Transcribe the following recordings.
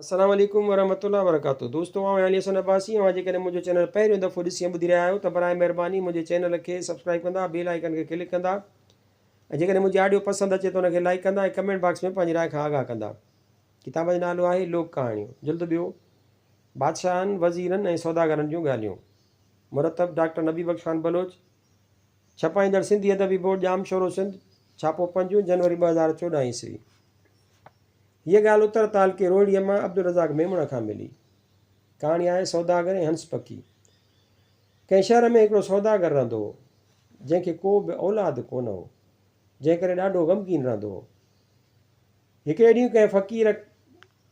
السلام عليڪم ورحمة الله وبرڪاته دوستو آئون علي حسن عباسي اوهان جيڪڏهن منهنجو چينل پهريون دفعو ڏسي ۽ ٻڌي رهيا آهيو ته برائي مهرباني منهنجي چينل کي سبسڪرائب ڪندا بيل آئيڪن کي ڪلڪ ڪندا ۽ جيڪڏهن منهنجي آڊيو پسند اچي ته ان کي لائيڪ ڪندا ۽ ڪمينٽ باڪس ۾ پنهنجي راء کان آگاهه ڪندا ڪتاب جو نالو آهي لوڪ ڪهاڻيون جلد ٻيو بادشاهن وزيرن ۽ سوداگرن جون ڳالهيون مرتب ڊاڪٽر نبي بخش خان بلوچ ڇپائيندڙ سنڌي ادبي بورڊ ڄامشورو سنڌ، ڇاپو پنجون جنوري 2014 عيسوي. هيء ڳالهه اتر تعلقي روهڙيء مان عبدالرزاق ميمڻ کان ملي. ڪهاڻي آهي سوداگر ۽ هنس پکي. ڪنهن شهر ۾ هڪڙو سوداگر رهندو هو، جنهن کي ڪو به اولاد ڪونه هو، جنهن ڪري ڏاڍو غمگين رهندو هو. هڪڙي ڏينهن ڪنهن فقير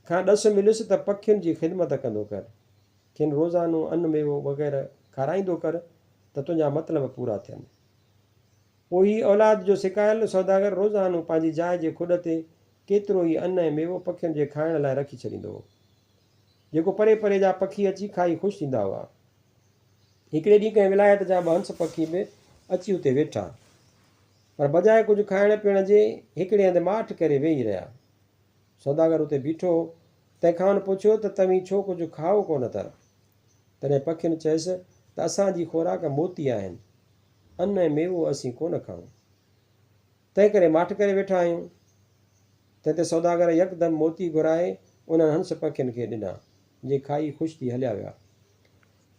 کان ڏس مليس ته پکين جي خدمت ڪندو ڪر. کين روزانو ان ميوو وغيره کارائيندو ڪر ته تنهنجا مطلب پورا ٿين. پوء هي اولاد جو سڪايل سوداگر روزانو پنهنجي جاء جي کڏ تي ڪيترو ئي ان ۽ ميوو پکين جي کائڻ لاء رکي ڇڏيندو هو، جيڪو پري پري جا پکي اچي کائي خوش ٿيندا هئا. هڪڙي ڏينهن ڪنهن ولايت جا ٻه هنس پکي به اچي اتي ويٺا، پر بجاء ڪجهه کائڻ پيئڻ جي هڪڙي هنڌ ماٺ ڪري ويهي رهيا. سوداگر اتي بيٺو هو، تنهن کانئن پڇيو ته توهين ڇو ڪجهه کائو ڪونه ٿا؟ تڏهن پکين چيس ته اسان جي خوراڪ موتي آهن، ان ۽ ميوو اسين ڪونه کائون. تنهنڪري ماٺ ڪري ويٺا آهيون. تنهن تي سوداگر يڪدم موتي گهرائي انهن هنس پکين کي ڏنا، جي کائي خوش ٿي هليا ويا.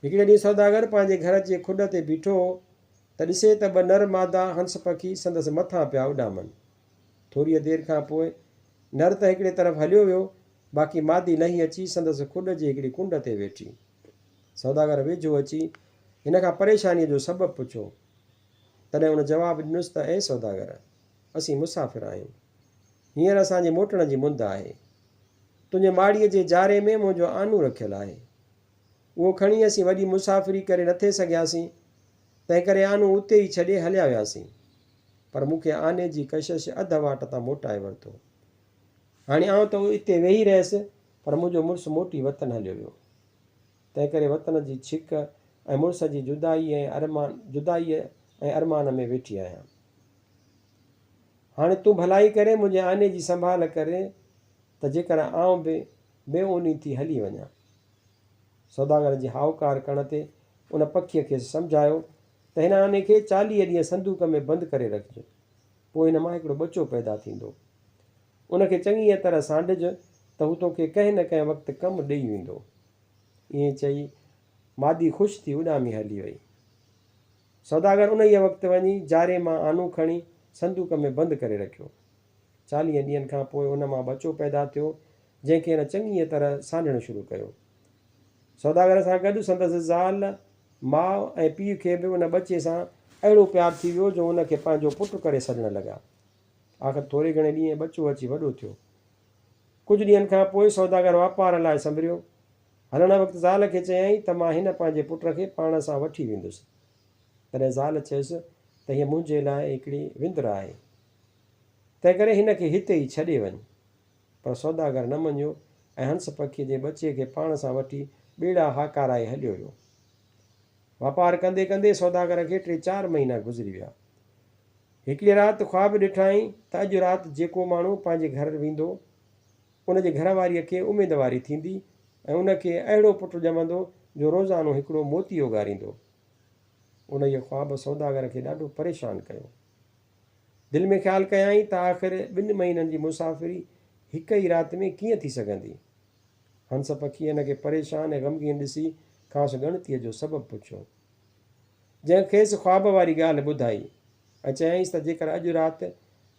هڪڙي ڏينهن سوداگر پنهنجي گهر جي کڏ تي بيٺو هو ته ڏسي ته ٻه نر مادا هنس پکي سندس مٿان پيا اڏامن. ٿوريء دير کان پوء نر ته هڪڙي طرف هليو ويو، باقي مادي لهي اچي سندس کڏ جي هڪڙي ڪنڊ تي ويٺي. سوداگر ويجهو اچي هن کان پريشانيء جو سبب پڇيو. تڏهن ان جواب ڏنس ته اي سوداگر! اسين مسافر آهيون. هينئر اسان جي موٽڻ جي مند آهي. تنهنجي ماڙيء جي جاري ۾ منهنجو آنو رکيل آهي. اهو کڻي اسين وڏي مسافري ڪري نٿي سگهياسين، تنهنڪري آنو اتي ئي ڇڏي هليا وياسين. پر مون کي آني جي ڪشش اڌ واٽ تان موٽائي ورتو. هاڻي آئون ته اتي ويهي رهيس، پر منهنجو مڙس موٽي وطن هليو ويو. تنهنڪري وطن جي ڇڪ ۽ مڙس جي جدائي ۽ ارمان جدائيء ۽ ارمان ۾ ويٺي آهيان. هاڻي تون ڀلائي ڪري منهنجي آني جي سنڀال ڪر ته جيڪر آئون به بي اوني ٿي هلي وڃان. سوداگر جي هائوڪار ڪرڻ تي ان پکيء کيس سمجهايو ته هن آني کي 40 ڏينهن صندوق ۾ بند ڪري رکج، پوء هن مان هڪڙو ٻچو پيدا ٿيندو. ان کي چڱيء طرح سانڍج ته هو توکي ڪنهن نه ڪنهن وقت ڪم ڏئي ويندو. ائين چئي مادي خوش ٿي اڏامي هلي وئي. سوداگر انهيء وقت وڃي جاري مان آنو کڻي صندوق ۾ بند ڪري رکيو. 40 ڏينهن کان پوء ان مان ٻچو پيدا ٿيو، جنهن کي هن چڱيء طرح سانڍڻ شروع ڪيو. سوداگر سان گڏ سندس زال، ماء ۽ پيء کي به ان ٻچي سان اهڙو پيار ٿي ويو جو ان کي پنهنجو پٽ ڪري سڏڻ لڳا. آخر ٿوري گهڻي ڏينهن ٻچو اچي وڏو ٿيو. ڪجهه ڏينهن کان پوء سوداگر واپار لاء سنڀريو. هلڻ وقت زال کي چيائين ته مان هن پنهنجي پٽ کي پاڻ سان وٺي ويندس. تڏهن زال چيس ته هيء منهنجي لاء هڪڙي وندر آهي. تنهنڪري هن کي هتي ئي ڇڏي وڃ. پر سوداگر نه مڃيو ۽ هنس پکيء جي ٻچي کي پاڻ سان وٺي ٻيڙا هاڪارائي هليو ويو. واپار ڪندي ڪندي سوداگر کي ٽي چار مهينا گذري ويا. هڪڙيء رات خواب ڏٺائين ته اڄ رات جيڪو ماڻهو پنهنجي گهر ويندو، ان جي گهر واريء کي اميدواري ٿيندي ۽ ان کي اهڙو پٽ ڄمندو جو روزانو هڪڙو موتي اوڳاريندو. انهيء خواب سوداگر کي ڏاڍو پريشان ڪيو. دل ۾ خيال ڪيائين ته آخر ٻن مهينن جي مسافري هڪ ئي رات ۾ ڪيئن ٿي سگهندي؟ هنس پکيء هن کي پريشان ۽ غمگين ڏسي کانئس ڳڻتيء جو سبب پڇيو. جنهن کيس خواب واري ڳالهه ٻڌائي ۽ چيائينس ته جيڪر اڄ رات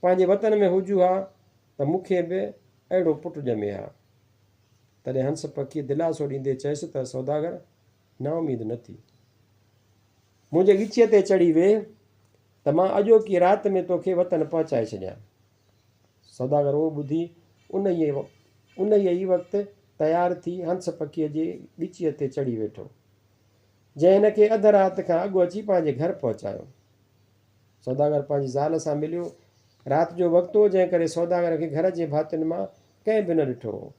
پنهنجي وطن ۾ هجون ها ته مون کي به اهڙو پٽ ڄمي ها. تڏهن هنس پکيء دلاسو ڏيندي چيس ته سوداگر! نااميد نه ٿي. منهنجي ڳچيء تي چڙهي ويهه ته مان اڄوڪي رات ۾ توکي وطن پهچائي ڇڏيان. سوداگر اهو ٻڌي انهيء ئي وقت تيار ٿي هنس پکيء جي ڳچيء تي چڙهي ويٺو، جنهن هن کي اڌ رات کان اڳ اچي پنهنجي گهر پهچايو. سوداگر پنهنجي زال سان مليو. رات جو وقت هو، جنهن ڪري سوداگر کي گهر جي ڀاتين مان ڪنهن به نه ڏٺو هو.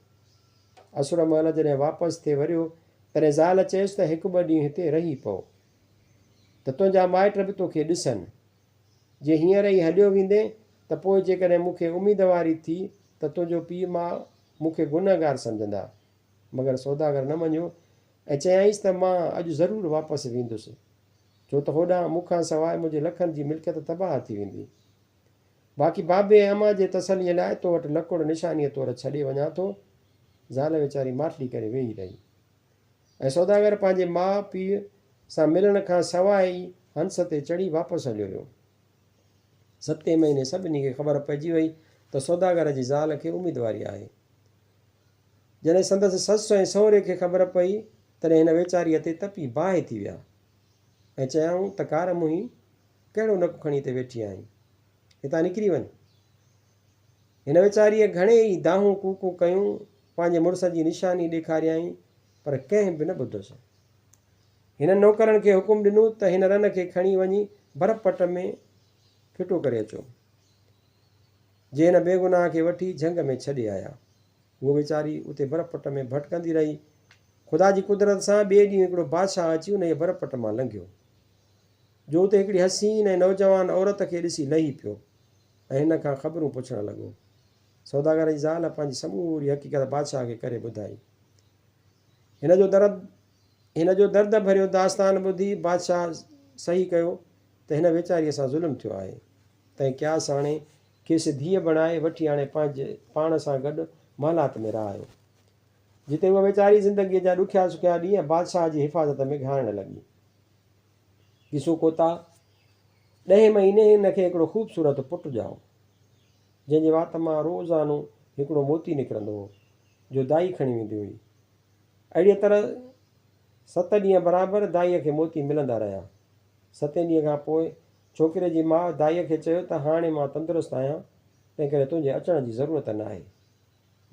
اسر مهل جڏهن واپس ٿي وريو، تڏهن زال چيس ته هڪ ٻه ڏينهن هتي رهي پئو. ته تنهنجا مائٽ به توکي ڏسن. جي هينئر ئي هليو ويندين ته پوء جيڪڏهن مون کي اميدواري ٿي ته تنهنجو پيء ماء مون کي گنهگار سمجهندا. مگر سوداگر نه مڃيو ۽ چيائينس ته مان اڄ ضرور واپس ويندس، ڇو ته هوڏانهن مون کان سواء منهنجي لکن جي ملڪيت تباهه ٿي ويندي. باقي بابي ۽ امان جي تسليء لاء تو وٽ لڪڙ نشانيء طور ڇڏي وڃان ٿو. زال ويچاري ماٺڙي ڪري ويهي رهي ۽ سوداگر پنهنجي ماء پيء سان ملڻ کان سواء ئي هنس تي چڙهي واپس هليو ويو. ستين مهيني سڀني کي خبر پئجي وئي ته سوداگر جي زال کي اميدواري آهي. جڏهن سندس سس ۽ سهري کي خبر پئي، تڏهن هن ويچاريء تي تپي باهه ٿي ويا ۽ چيائون ته ڪار منهين، ڪهڙو نڪ کڻي هتي ويٺي آهين؟ هتان نڪري وڃ. هن ويچاريء گهڻي ئي دانهون ڪوڪون ڪيون، پنهنجي مڙس جي نشاني ڏيکاريائين، پر ڪنهن به نه ٻڌس. هنن نوڪرن کي حڪم ڏنو ته هن رن کي کڻي وڃي برف پٽ ۾ ڦٽو ڪري اچو. جي هن بيگناهه کي وٺي جهنگ ۾ ڇڏي آيا. هوء ويچاري اتي برف پٽ ۾ ڀٽڪندي رهي. خدا جي قدرت سان ٻئي ڏينهن هڪڙو بادشاهه اچي انهيء برف پٽ مان لنگهيو. جو اتي هڪڙي حسين ۽ نوجوان عورت کي ڏسي لهي پيو ۽ هن کان خبرون پڇڻ لڳو. سوداگر جي زال پنهنجي سموري حقيقت بادشاهه کي ڪري ٻڌائي. هن جو درد هن جو درد ڀريو داستان ٻڌي بادشاهه سهي ڪيو ته هن ويچاريء سان ظلم ٿيو آهي. تنهن قياس آڻي کيس ڌيء بڻائي وٺي آڻي پنهنجي پاڻ سان گڏ محلات ۾ رهايو. جتي هوء ويچاري زندگيء جا ڏکيا سکيا ڏينهن بادشاهه جي حفاظت ۾ گهارڻ لڳي. قصو ڪوتاهه، ڏهين مهيني هن کي هڪڙو خوبصورت پٽ ڄائو، جنهن جي وات مان روزانو هڪڙو موتي نڪرندو هو، جو دائي کڻي ويندي هئي. اهڙيء طرح ست ڏينهن برابر دائيء کي موتي ملندا رهيا. ستين ڏينهن کان پوء ڇوڪري جي ماء دائيء کي چيو ته هاڻي مان تندرست آهيان، تنهنڪري تنهنجي اچڻ جي ضرورت ناهي.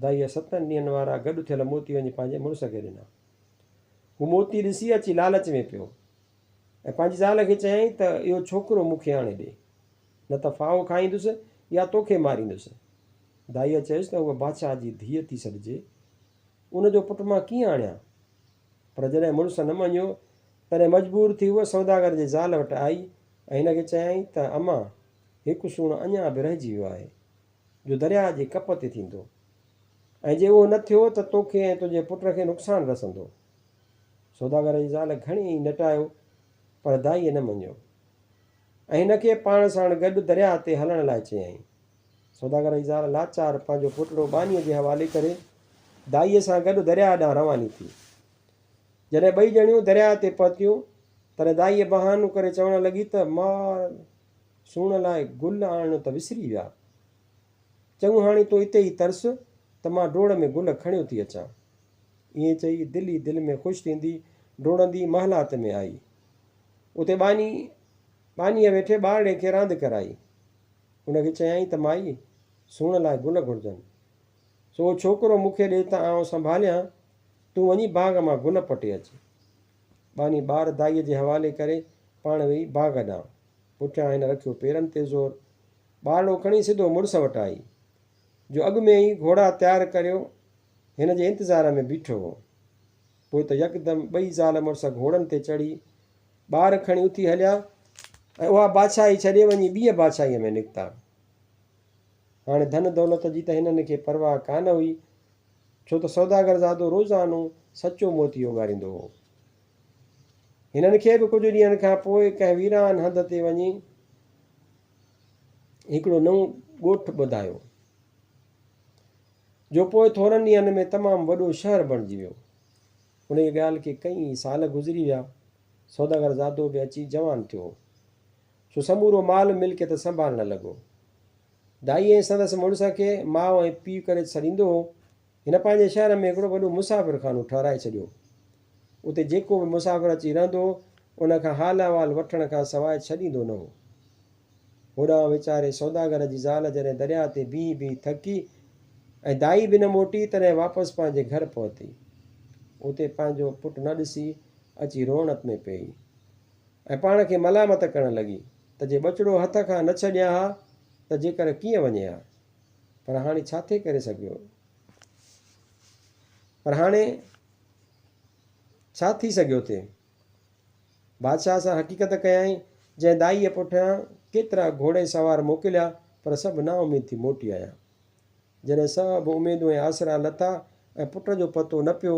دائيء ستن ڏينهن وارا گڏ ٿيل موتي وڃي پنهنجي مڙس کي ڏنا. هو موتي ڏسي اچي لالچ ۾ پيو ۽ پنهنجي زال کي چيائين ته اهو ڇوڪرو مون کي آڻي ڏي، نه ته ڦاهو کائيندس يا توکي ماريندس. دائيء چيس ته هوء بادشاهه جي ڌيء ٿي سڏجي، ان جو پٽ مان ڪيئن آڻيان؟ پر جڏهن مڙس نه مڃيو، تڏهن مجبور ٿي هوء سوداگر جي زال وٽ آئي ۽ هن کي چيائين ته امان، هڪ سوڻ اڃا به رهجي ويو آهي، جو درياهه جي ڪپ تي ٿيندو ۽ جي اهو نه ٿيو ته توکي ۽ تنهنجي پٽ کي نقصان رسندو. سوداگر جي زال گهڻي ئي نٽايو، پر دائيء نه مڃيو ۽ هن کي پاڻ ساڻ گڏ درياهه تي هلڻ لاء چيائين. سوداگر جي زال لاچار پنهنجو پٽڙو ٻانهيء جي حوالي ڪري، دائيء سان گڏ درياهه ڏانهن رواني ٿي. جڏهن ٻئي ڄڻيون درياهه تي پهتيون، تڏهن دائيء بهانو ڪري چوڻ لڳي ته، مار، سوڻ لاء گل آڻڻ ته وسري ويا. چڱو هاڻي تون اتي ئي ترس ته مان ڊوڙ ۾ گل کڻيو ٿي اچان. ائين چئي دل ئي دل ۾ خوش ٿيندي ڊوڙندي محلات ۾ آئي. اتي ٻانهي ٻانهيء ويٺي ٻارڙي کي راند ڪرائي. ان کي چيائين ته مائي، سوڻ لاء گل گهرجن. سو اهو ڇوڪرو مون کي ڏي ته آئون سنڀاليان، تون وڃي باغ مان گل پٽي اچ. ٻانهي ٻار دائيء جي حوالي ڪري پاڻ ويئي باغ ڏانهن. پٺيان هن رکيو پيرن تي زور. ٻارڙو کڻي سڌو مڙس وٽ آئي، جو اڳ ۾ ئي گهوڙا تيار ڪريو هن جي انتظار ۾ بيٺو هو. پوء ته يڪدم ٻئي زال مڙس گهوڙن تي چڙهي، ٻار کڻي اٿي هليا ۽ اها بادشاهي ڇڏي وڃي ٻيء بادشاهيء ۾ نڪتا. هاڻي ڌن دولت جي ته هنن کي پرواهه ڪانه هئي، ڇو ته سوداگر زادو روزانو سچو موتي اوڳاريندو هو. هنن کي به ڪجهه ڏينهن کان پوء ڪنهن ويران هنڌ تي وڃي هڪڙو نئون ڳوٺ ٻڌايو، جو پوء ٿورن ڏينهن ۾ تمام وڏو شهر بڻجي ويو. انهيء ڳالهه کي ڪئين سال گذري ويا. سوداگر زادو به اچي جوان ٿيو هو، سو سمورو مال ملڪيت سنڀالڻ لڳو. دائي ۽ سندس مڙس کي ماء ۽ پيء ڪري سڏيندو هو. هن پنهنجي شهر ۾ هڪڙو وڏو مسافر خانو ٺهرائي ڇڏيو. اتي جيڪو به مسافر اچي رهندو هو، ان کان حال احوال وٺڻ کان سواء ڇڏيندو نه هو. هوڏانهن ويچاري سوداگر جي زال جڏهن درياهه تي بيهي بيهي ٿڪي ۽ دائي به نه موٽي، تڏهن واپس پنهنجي گهر پهتي. اتي پنهنجو پٽ نه ڏسي اچي روئڻ ۾ پيئي ۽ پاڻ کي ملامت ڪرڻ لڳي ته جي ٻچڙو هٿ کان نه ڇڏيان ها ته جيڪر ڪيئن وڃي ها. پر هاڻي ڇا ٿي ڪري سگهيو؟ پر هاڻي ڇا ٿي سگهيو ٿي؟ بادشاهه سان حقيقت ڪيائين، جنهن دائيء پٺيان ڪيترا گهوڙي سوار موڪليا، پر سڀ نااميد ٿي موٽي آيا. جڏهن سڀ اميدون ۽ آسرا لٿا، ۽ پٽ جو پتو نه پيو،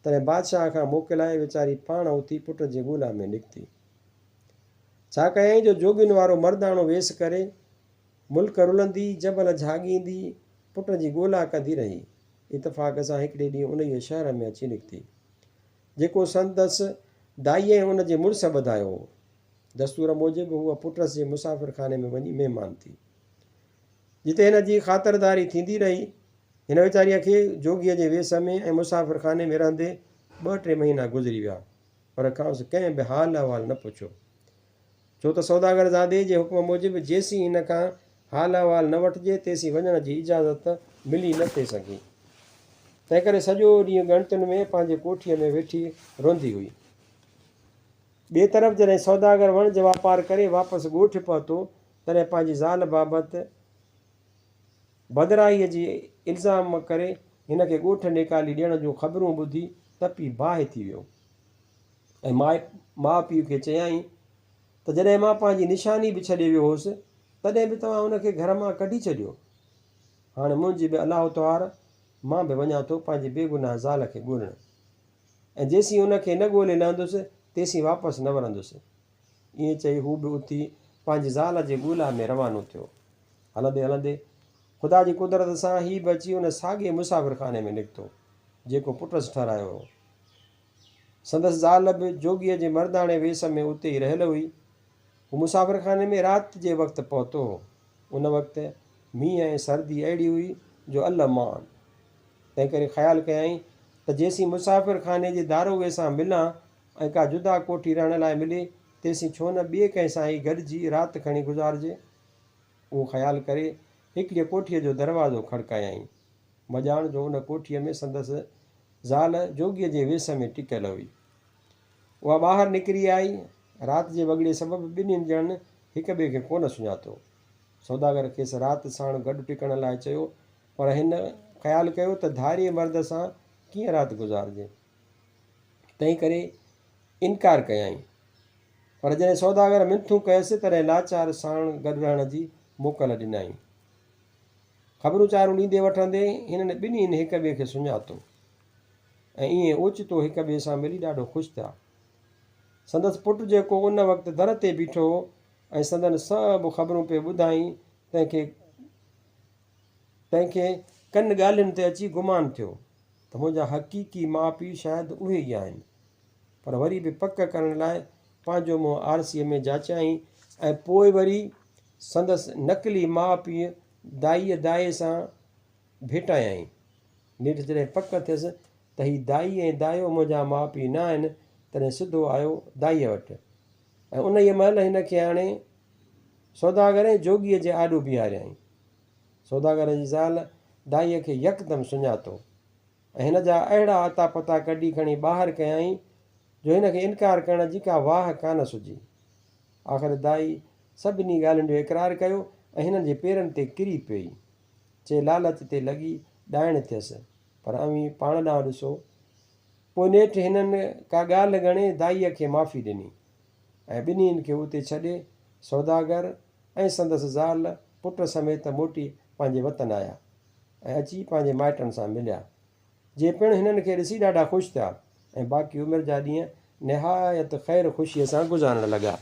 تڏهن بادشاهه کان موڪلائي ويچاري پاڻ اٿي پٽ جي ڳولا ۾ نڪتي. ڇا ڪيائين جو جوڳين وارو مرداڻو ويس ڪري، ملڪ رلندي، جبل جهاڳيندي، پٽ جي ڳولا ڪندي رهي. اتفاق سان هڪڙي ڏينهن انهيء شهر ۾ اچي نڪتي، جيڪو سندس دائيء ۽ ان جي مڙس ٻڌايو هو. دستور موجب هوء پٽس جي مسافرخاني ۾ وڃي مهمان ٿي، جتي هن جي خاطرداري ٿيندي رهي. هن ويچاريء کي جوڳيء جي ويس ۾ ۽ مسافرخاني ۾ رهندي ٻه ٽي مهينا گذري ويا، پر کانئس ڪنهن به حال احوال نه پڇيو. ڇو ته سوداگر زادي جي حڪم موجب جيسين هن کان حال احوال نه وٺجي، تيسين وڃڻ جي اجازت ملي نه ٿي سگهي. تنهنڪري سڄو ڏينهن ڳڻتين ۾ پنهنجي ڪوٺيء ۾ ويٺي روئندي هئي. ٻئي طرف جڏهن سوداگر وڻج واپار ڪري واپس ڳوٺ پهتو، تڏهن پنهنجي زال بابت بدراهيء جي الزام ڪري هن کي ڳوٺ نيڪالي ڏيڻ جون خبرون ٻڌي تپي باهه ٿي ويو. ۽ ماء پيء کي چيائين ته جڏهن مان پنهنجي نشاني به ڇڏي ويو هوس، تڏهن به توهان ان کي گهر مان ڪڍي ڇڏيو. هاڻي منهنجي به الله توهار، مان به وڃان ٿو پنهنجي بيگناهه زال کي ڳولڻ ۽ جيسين ان کي نه ڳولي لهندس، تيسين واپس نه ورندس. ائين چئي هو به اٿي پنهنجي زال جي ڳولا ۾ روانو ٿيو. هلندي هلندي خدا جي قدرت سان هي به اچي ان ساڳئي مسافرخاني ۾ نڪتو، جيڪو پٽس ٺهرايو هو. سندس زال به جوڳيء جي مرداڻي ويس ۾ اتي ئي رهيل هئي. هو مسافرخاني ۾ رات جي وقت پهتو هو. ان وقت مينهن ۽ سردي اهڙي هئي جو الامان. تنهنڪري خيال ڪيائين ته جيسين مسافرخاني جي داروغي سان ملان ۽ ڪا جدا ڪوٺي رهڻ لاء ملي، تيسين ڇو نه ٻئي ڪنهن سان ئي گڏجي رات کڻي گذارجي. اهو خيال ڪري هڪڙيء ڪوٺيء جو دروازو کڙڪايائين. مڄاڻ جو ان ڪوٺيء ۾ سندس زال جوڳيء جي ويس ۾ ٽڪيل هئي. اها ٻاهر نڪري آئي. رات جي وڳڙي سبب ٻنهين ڄڻن هڪ ٻئي کي ڪونه سڃاتو. سوداگر کيس رات ساڻ گڏ ٽڪڻ لاء چيو، پر هن خيال ڪيو ته ڌارئي مرد سان ڪيئن رات گذارجي؟ تنهنڪري انڪار ڪيائين. پر جڏهن سوداگر منٿون ڪيس، تڏهن لاچار ساڻ گڏ رهڻ جي موڪل ڏنائين. خبرون چارون ڏيندي وٺندي هنن ٻنهين هڪ ٻئي کي سڃاتو ۽ ائين اوچتو هڪ ٻئي سان ملي ڏاڍو خوش ٿيا. سندس پٽ جيڪو ان وقت در تي بيٺو هو ۽ سندن سڀ خبرون پئي ٻڌائين تنهن کي تنهن کي ڪن ڳالهين تي اچي گمان ٿيو ته منهنجا حقيقي ماء پيء شايد اهي ئي آهن. پر وري به پڪ ڪرڻ لاء پنهنجو منهن آرسيء ۾ جاچيائين ۽ پوء وري سندس نقلي ماء پيء دائيء دائي سان ڀيٽايائين. نيٺ جڏهن پڪ ٿيس ته هي دائي ۽ دايو منهنجا ماء پيء نه آهن، تڏهن سڌو آيو دائيء وٽ ۽ انهيء مهل هن کي آڻي سوداگر ۽ جوڳيء جي آڏو بيهاريائين. سوداگر جي زال دائيء کي يڪدم سڃاتو ۽ هن جا اهڙا اتا پتا ڪڍي کڻي ٻاهر ڪيائين جو هن کي انڪار ڪرڻ جي ڪا واهه ڪانه سجهي. آخر دائي سڀني ڳالهين جو اقرار ڪيو ۽ هنن جي پيرن تي ڪري پيئي. چي لالچ تي لڳي ڏائڻ ٿيس، پر اوهين پاڻ ڏانهن ڏسو. پوء نيٺ هنن ڪا ڳالهه ڳڻي دائيء کي معافي ڏني ۽ ٻنهين کي اتي ڇڏي سوداگر ۽ سندس زال پٽ سميت موٽي پنهنجي وطن آيا ۽ اچي پنهنجي مائٽن سان مليا، جي پڻ هنن کي ڏسي ڏاڍا خوش ٿيا ۽ باقي عمر جا ڏينهن نهايت خير خوشيء سان گذارڻ لڳا.